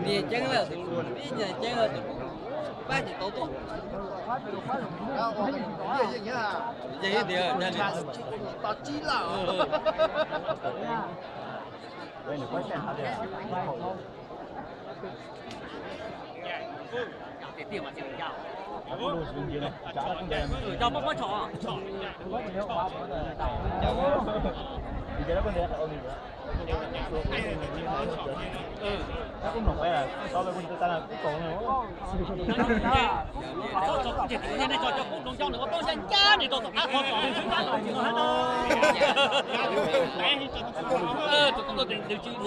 Nias ceeb lawm, ib nias ceeb lawm, pab tsis tau tuaj. Yeej tias tos tsib lawm. Nws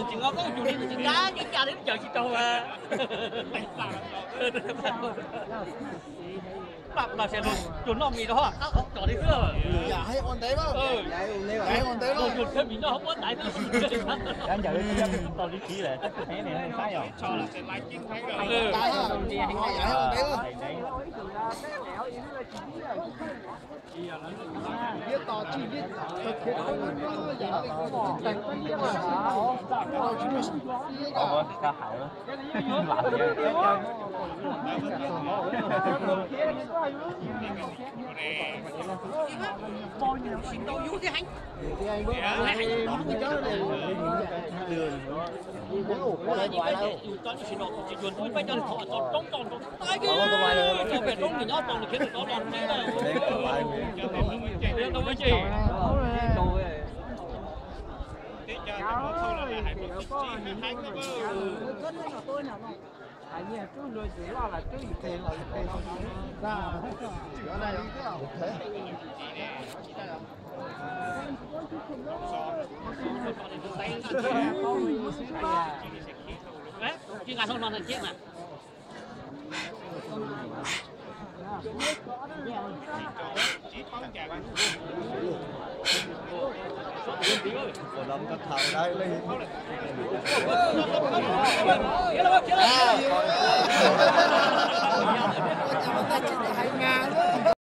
tsis nqa koj yus li, nws tsis nqa, nws cas li cas tsis tau. Plam no ces luag noj mis rau qab qhov tsom li xwb. Yam hais ua ntev lawm, yam hais ua ntev lawm. Luag yug thawj mis noj muab ntaiv xwb. Yam li tsis tau li txiv lawm, tab sis ne saib yom. Yam hais ua ntev lawm.